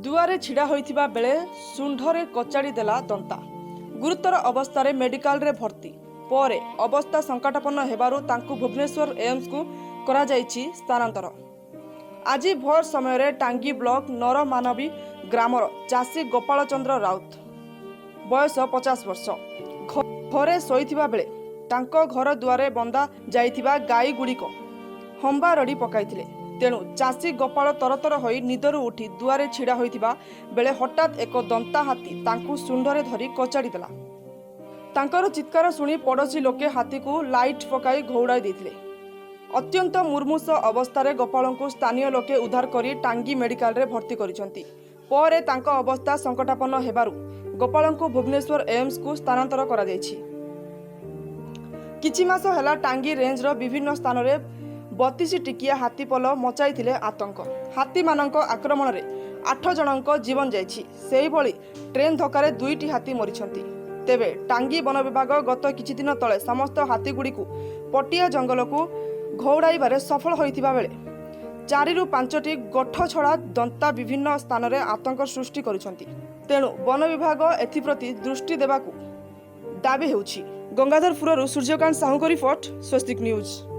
ଦୁଆରେ ଛିଡ଼ା ହୋଇଥିବା ବେଳେ ଶୁଣ୍ଢରେ କଚାଡ଼ି ଦେଲା ଦନ୍ତା। ଗୁରୁତର ଅବସ୍ଥାରେ ମେଡିକାଲରେ ଭର୍ତ୍ତି। ପରେ ଅବସ୍ଥା ସଙ୍କଟାପନ୍ନ ହେବାରୁ ତାଙ୍କୁ ଭୁବନେଶ୍ୱର ଏମ୍ସକୁ କରାଯାଇଛି ସ୍ଥାନାନ୍ତର। ଆଜି ଭୋର ସମୟରେ ଟାଙ୍ଗୀ ବ୍ଲକ ନରମାନବୀ ଗ୍ରାମର ଚାଷୀ ଗୋପାଳ ଚନ୍ଦ୍ର ରାଉତ, ବୟସ 50 ବର୍ଷ, ଘରେ ଶୋଇଥିବା ବେଳେ ତାଙ୍କ ଘର ଦୁଆରେ ବନ୍ଧା ଯାଇଥିବା ଗାଈଗୁଡ଼ିକ ହମ୍ବା ରଡ଼ି ପକାଇଥିଲେ। ତେଣୁ ଚାଷୀ ଗୋପାଳ ତରତର ହୋଇ ନିଦରୁ ଉଠି ଦୁଆରେ ଛିଡ଼ା ହୋଇଥିବା ବେଳେ ହଠାତ୍ ଏକ ଦନ୍ତା ହାତୀ ତାଙ୍କୁ ଶୁଣ୍ଢରେ ଧରି କଚାଡ଼ି ଦେଲା। ତାଙ୍କର ଚିତ୍କାର ଶୁଣି ପଡ଼ୋଶୀ ଲୋକେ ହାତୀକୁ ଲାଇଟ୍ ପକାଇ ଘଉଡ଼ାଇ ଦେଇଥିଲେ। ଅତ୍ୟନ୍ତ ମୁମୂର୍ଷୁ ଅବସ୍ଥାରେ ଗୋପାଳଙ୍କୁ ସ୍ଥାନୀୟ ଲୋକେ ଉଦ୍ଧାର କରି ଟାଙ୍ଗୀ ମେଡିକାଲରେ ଭର୍ତ୍ତି କରିଛନ୍ତି। ପରେ ତାଙ୍କ ଅବସ୍ଥା ସଙ୍କଟାପନ୍ନ ହେବାରୁ ଗୋପାଳଙ୍କୁ ଭୁବନେଶ୍ୱର ଏମ୍ସକୁ ସ୍ଥାନାନ୍ତର କରାଯାଇଛି। କିଛି ମାସ ହେଲା ଟାଙ୍ଗୀ ରେଞ୍ଜର ବିଭିନ୍ନ ସ୍ଥାନରେ 32 ଟିକିଆ ହାତୀପଲ ମଚାଇଥିଲେ ଆତଙ୍କ। ହାତୀମାନଙ୍କ ଆକ୍ରମଣରେ ଆଠ ଜଣଙ୍କ ଜୀବନ ଯାଇଛି। ସେହିଭଳି ଟ୍ରେନ୍ ଧକ୍କାରେ ଦୁଇଟି ହାତୀ ମରିଛନ୍ତି। ତେବେ ଟାଙ୍ଗୀ ବନ ବିଭାଗ ଗତ କିଛିଦିନ ତଳେ ସମସ୍ତ ହାତୀଗୁଡ଼ିକୁ ପଟିଆ ଜଙ୍ଗଲକୁ ଘଉଡ଼ାଇବାରେ ସଫଳ ହୋଇଥିବା ବେଳେ ଚାରିରୁ ପାଞ୍ଚଟି ଗୋଠ ଛଡ଼ା ଦନ୍ତା ବିଭିନ୍ନ ସ୍ଥାନରେ ଆତଙ୍କ ସୃଷ୍ଟି କରୁଛନ୍ତି। ତେଣୁ ବନ ବିଭାଗ ଏଥିପ୍ରତି ଦୃଷ୍ଟି ଦେବାକୁ ଦାବି ହେଉଛି। ଗଙ୍ଗାଧରପୁରରୁ ସୂର୍ଯ୍ୟକାନ୍ତ ସାହୁଙ୍କ ରିପୋର୍ଟ, ସ୍ୱସ୍ତିକ ନ୍ୟୁଜ୍।